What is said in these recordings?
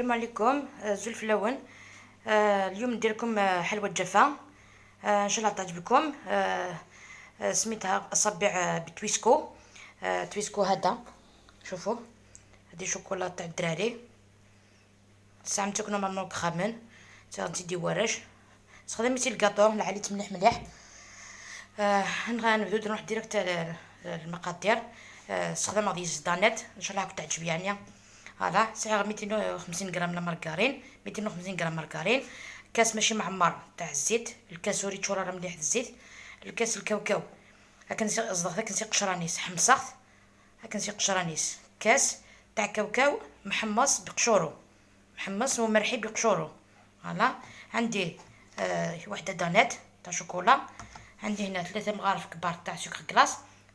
السلام عليكم، azul fellawen. اليوم ندير لكم حلوة جافة، ان شاء الله تعجبكم. سميتها اصابع بتويسكو. تويسكو هذا، شوفوا هذه شوكولا تاع الدراري سامتك normalement خامن تيدي ورش استخدمتي الكاطو العليت مليح مليح. نبداو نروح direct المقادير. استخدام غادي Danette، ان شاء الله تعجب. يعني هذا سعر 250 غرام la margarine، 250 غرام مارغرين، كاس ماشي معمر تاع الزيت، الكاس وريتشورا راه مليح الزيت، الكاس الكاوكاو هاكا نسي زدغ هاكا نسي قشرانيس حمصخت هاكا نسي قشرانيس، كاس تاع كاوكاو محمص بقشورو، محمص ومرحي بقشورو. voilà، عندي وحده Danette تاع شوكولا، عندي هنا 3 مغارف كبار تاع sucre glace،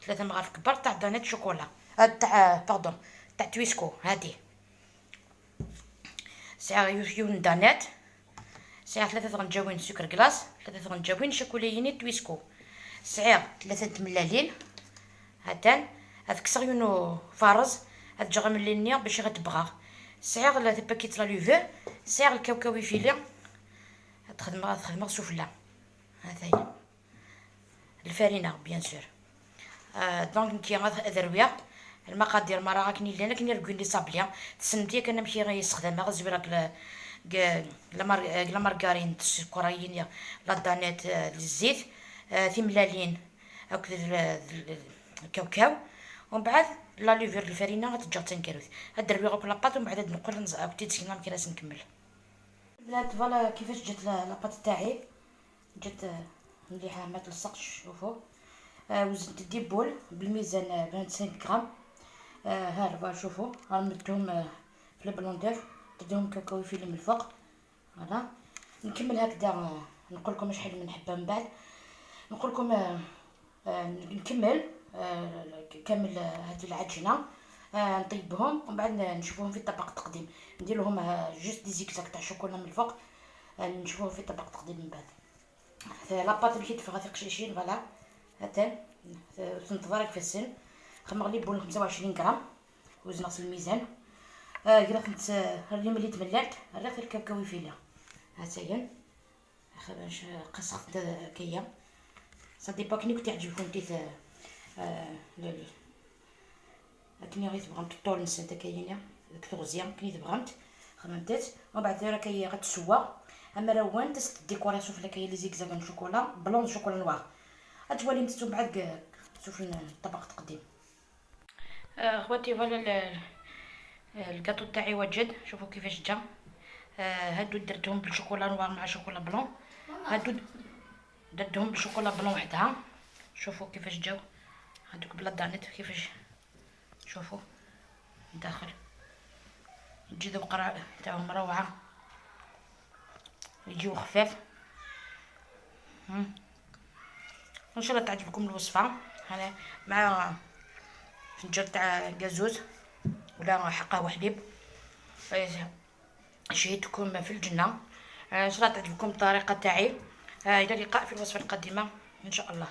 3 مغارف كبار تاع Danette chocolat، تاع pardon تاع تويسكو. هادي ساعة يون Danette، ساعة 3 غنجاوين sucre glace، 3 غنجاوين شوكولايني تويسكو، سعير 3 ملالين. هاتان هاد كسر يونو فارز هاد جغ ملينيا باش غتبغى سعير la paquet la levure، سعير الكاوكاو effilé. تخدم سفلى، هذا هي الفرينة bien sûr. Donc نكي غادرويا المقادير مرة كني لنا كني ركون les sablés تسنتي كان نمشي غيستخدم غزويرة la margarine، السكريين، la Danette، الزيت، ثملالين هاك الكاوكاو، ومن بعد la levure، الفرينه غتجا تنكروت هاد غوك la pâte. ومن بعد نقول كنتي تسكينا كي نكمل. البنات، voilà كيفاش جات la pâte تاعي، جات مليحه ما تلصقش. شوفوا، وزنت des boules بالميزان 25 غرام. ها شوفوا غنمدهم في ال blanc d'œuf، تديهم كاوكاو effilé من الفوق. voilà، نكمل هكذا، نقول لكم شحال من حبه من بعد. نقول لكم نكمل كامل هذه العجينه، نطيبهم ومن بعد نشوفوهم في طبق التقديم. ندير لهم juste des zigzags تاع شوكولا من الفوق. نشوفوهم في طبق التقديم من بعد. la pâte اللي كيتفغ قشيشين. voilà، هاتان تنتظرك في السن خمر les boules 25 غرام وزن الميزان. كرا كنت راني ملي تملات ريت الكاوكاو effilé هاتاين باش قصخت كيا. ça dépend كني كنت يعجبكم تيت كني غير تبغمت الطول نسنتا كاينه ديك تغزيا كني تبغمت خممتات. ومن بعد راه كي غتسوى اما روان تست décoration في كاين les zigzags chocolat blanc، chocolat noir. غتولي متو بعد تشوف الطبق التقديم. خواتي، voilà ال gâteau تاعي واجد. شوفوا كيفاش جا. هادو درتهم بال chocolat noir مع chocolat blanc، هادو درتهم بال chocolat blanc وحدها. شوفوا كيفاش جاو هادوك ب la Danette، كيفاش شوفوا داخل يجي ذوق تاعهم روعه، يجيو خفاف. ان شاء الله تعجبكم الوصفه. هذا مع فنجان تاع غازوز ولا قهوة حليب، شهيتكم في الجنه. ان شاء الله تعجبكم الطريقة تاعي. الى اللقاء في الوصفة القادمة ان شاء الله.